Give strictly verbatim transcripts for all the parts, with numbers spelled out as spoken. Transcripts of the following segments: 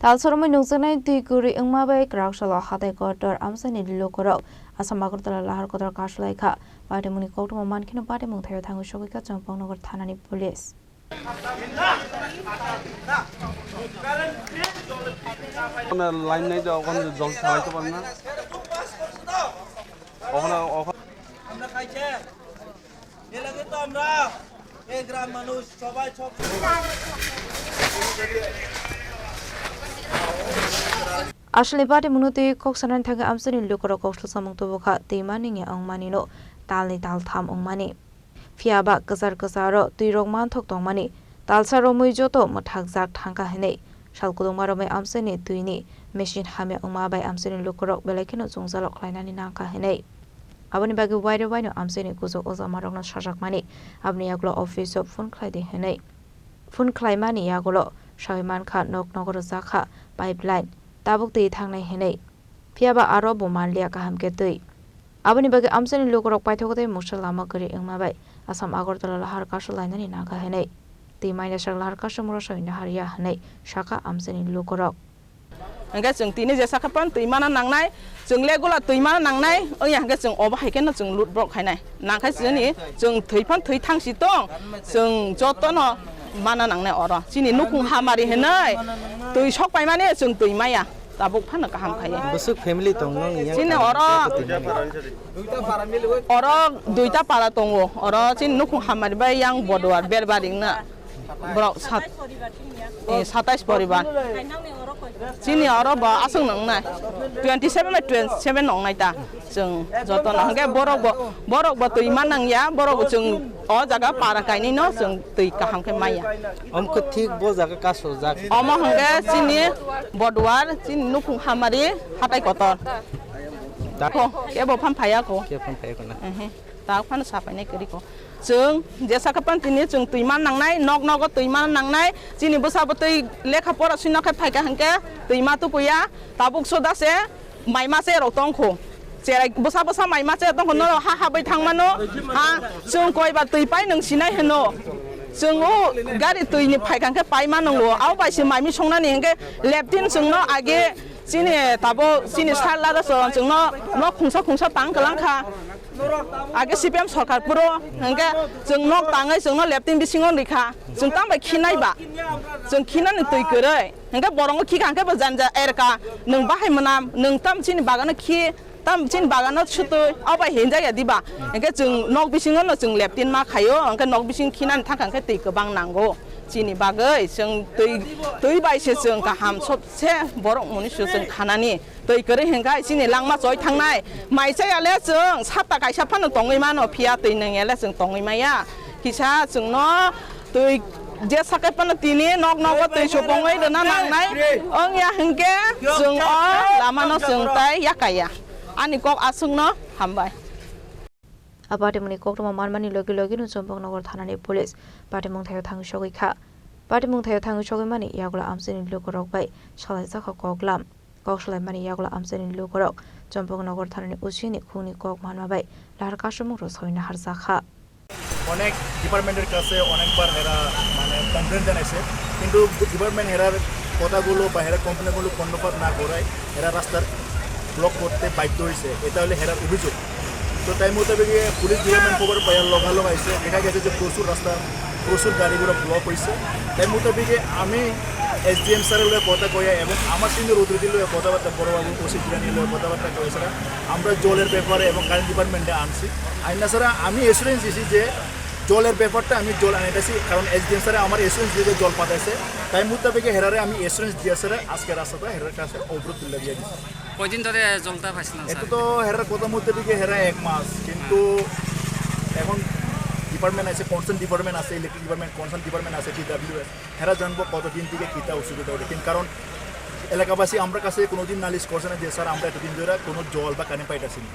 Talsa romwi nukjaknai twi kwrwi wngma bai kwrak salo hatai kotor amchaini lukurok Assam Agartala lahar kotor kasu lai kha. Patimungni koktwma mankheno patimung thaio thangwi sogwi kha Champaknagar thanani police. Line nai da, okhon jol salai to parna. Okhon, okhon. আমরা খাইছে। এ লাগে তো আমরা এই গ্রাম মানুষ সবাই সব Aswlni patimungno twi kok sanani thangwi amchaini lukurok kok swlwk samung tubu kha, twi manwngya wngmani no talni taltham wngmani. Phiya ba kwchar kwcharo twirok manthok tongmani talsa romwi joto mwthakjak thangkha hwnwi sal kwbangma romwi amchaini twini machine hamya wngma bai amchaini lukurok belai kheno jwngjalo khlainani nangkha hwnwi. Aboni bagwi waire waino amchaini kuchuk ojamarokno sajakmani, aboni yagulo office-o phone khlai di hwnwi. Phone khlaimani yagulo sawi mankha nok nogo rwjakha pipeline, tabuk twi thangnai hwnwi. Phiya ba aro bo manliya kaham khe twi. Aboni bagwi amchaini lukurok paithago tei mungsa lama kwrwi wngma bai Assam Agartala lahar kasu lainani nangkha hwnwi. Twi mainasak lahar kasu mura sawino harya hwnwi sakha amchaini lukurok. Hwnkhe chwng tini jesa khe phano twi mana nangnai, chwng le gula twi mana nangnai, wngya hwnkhe chwng obo hai kheno chwng lut borok khainai. Nangkhe chini chwng thwi phano thwi thangsi tong, chwng jotono mana nangnai oro. Chini nukhung hamari hinwi twi sok paimani chwng twi maya, tabuk phano kaham khaye. Bwswk family tong nong yang Chini oro, oro duita para tongo, oro chini nukhung hamari bai yang Boduar Berbari wngna borok sat-, eh, satais poribar. Chini oro bo aswk nwngnai, twenty seven bai twenty seven nwngnai ta. Chwng jotono hwnkhe borok bo, borok bo twi ma nangya, borok bo chwng o jaga para kainwi no chwng twi kaham khe maya. Omo khe thik bo jaga kasojak. Omo hwnkhe chini Boduar, chini nukhung hamari hatai kotor. Da- Ko, kebo phan phaiya ko. Kebo phan phaiya ko na. Ehe. Ta phano sapainai kwrwi ko. Chwng jesa khe phano tini chwng twi ma nangnai, nok nogo twi ma nangnai. Chini bwsa bwtwi lekha pora swino khe phaikha hwnkhe twi ma tukuya. Tabuk soda se mai ma se rok tongkho. Cherai bwsa bwsa mai ma se tongkho, norok ha ha bai thang mano. Ha, chwng koi ba twi pai nwng sinai hwno. Chwng o gari twi ni phaikha hwnkhe pai ma nwngo. Abo bai se mai mi songnani hwnkhe leptin chwngno age chini tabo chini sar lada chwng chwngno nok khungsa khungsa tang kwlang kha. Age C P M sorkar puro hwnkhe chwng nok tangwi chwngno leptin bisingo rikha. Chwng tamo bai khinai ba? Chwng khinani twi kwrwi. Hwnkhe borongo khikha hwnkhe bo janja erka, nwng bahai mwnam, nwng tam chini bagano khi, tam chini bagano sutwi, abo bai hinjak ya diba? Hwnkhe chwng nok bisingo no chwng leptin ma khaio, hwnkhe nok bising khinani thangkha hwnkhe twi kwbang nango. Chini bagwi chwng twi, twi bai se chwng kaham sob se borok muni se chwng khanani. Twi kwrwi hwnkhe chini langma choi thangnai. Mai chaya le chwng sapta kaisa phano tongwi mano, phiya twi nungya le chwng tongwi maya. Kisa chwngno twi jesa khe phano tini nok nogo twi supungwi rwna nangnai. Wngya hwnkhe chwng o lamano chwng tai yakaya. Ani kok aswkno hambai. A patimungni koktwma manmani logi logi no Champaknagar thanani police patimung thaio thangwi sogwi kha. Patimung thaio thangwi sogwi mani yagulo amchaini lukurok bai salaijak kha koklam. Kok salaimani yagulo amchaini lukurok Champaknagar thanani O C ni khungni kok manma bai lahar kasumung rw sawina harjak kha. অনেক ডিপার্টমেন্টের কাছে অনেকবার এরা মানে কমপ্লেন জানাইছে, কিন্তু department error কথাগুলো বা এরা কমপ্লেনগুলো কর্ণপাত না করায় এরা রাস্তার ব্লক করতে বাধ্য হয়েছে। এটা হলো এরার অভিযোগ। তো তাই মোতাবেক পুলিশ ডিপার্টমেন্ট খবর পাওয়ার লগালগ আইছে, দেখা গেছে যে প্রচুর রাস্তা, প্রচুর গাড়িগুলো ব্লক হয়েছে। তাই মোতাবেক আমি এসডিএম স্যারের লগে কথা কইয়া এবং আমার সিনিয়র অথরিটির লগে কথাবার্তা, বড়বাবু ওসি জিলানির লগে কথাবার্তা কইয়া ছাড়া আমরা জলের ব্যাপারে এবং কারেন্ট ডিপার্টমেন্টে আনছি। আইনা ছাড়া আমি অ্যাসুরেন্স দিছি যে জলের ব্যাপারটা আমি জল আনাইতেছি, কারণ এসডিএম স্যারে আমার অ্যাসুরেন্স দিয়ে জল পাঠাইছে। তাই মোতাবেক হেরারে আমি অ্যাসুরেন্স দিয়ে ছাড়া আজকে রাস্তাটা হেরার কাছে অবরোধ তুলে দিয়ে দিচ্ছি। কয়দিন ধরে জলটা পাইছিলেন, এটা স্যার? তো হেরার কথা মোতাবেক হেরা এক মাস, কিন্তু এখন ডিপার্টমেন্ট আছে, কনসার্ন ডিপার্টমেন্ট আছে, ইলেকট্রিক ডিপার্টমেন্ট, কনসার্ন ডিপার্টমেন্ট আছে, ডিডাব্লিউএস। হেরা জানবো কতদিন থেকে কিতা অসুবিধা হইলে, কিন্তু কারণ এলাকাবাসী আমরা কাছে কোনোদিন নালিশ করছে না যে, "স্যার, আমরা এতদিন ধরে কোনো জল বা কারেন্ট পাইতেছি না।"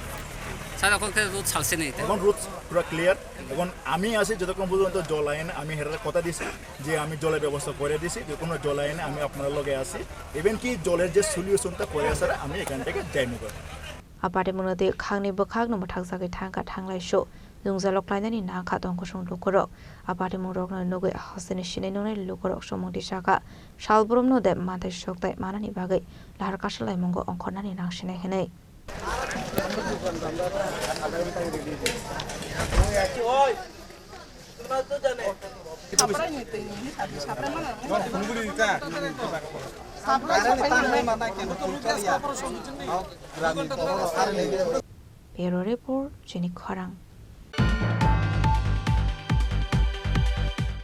স্যার, এখন থেকে রোদ ছাড়ছে না এটা? এখন রোদ পুরো ক্লিয়ার। এখন আমি আছি, যতক্ষণ পর্যন্ত জল আইন, আমি হেরার কথা দিছি যে আমি জলের ব্যবস্থা করে দিছি, যে কোনো জল আইনে আমি আপনার লগে আছি। ইভেন কি জলের যে সলিউশনটা করে আছে, আমি এখান থেকে যাইনি করে। A patimungno twi khangni bwkhakno mwthakjagwi thangkha thanglaisu. Jwngjalo klainani nangkha tong kusung lukurok. A patimung rokno nugwi hasteni sinai nungnai lukurok somung tisakha. Salbrumno de manthai soktai manani bagwi lahar kasalaimungo ongkhornani nangsinai hwnwi. Bureau Report, Chini Khorang.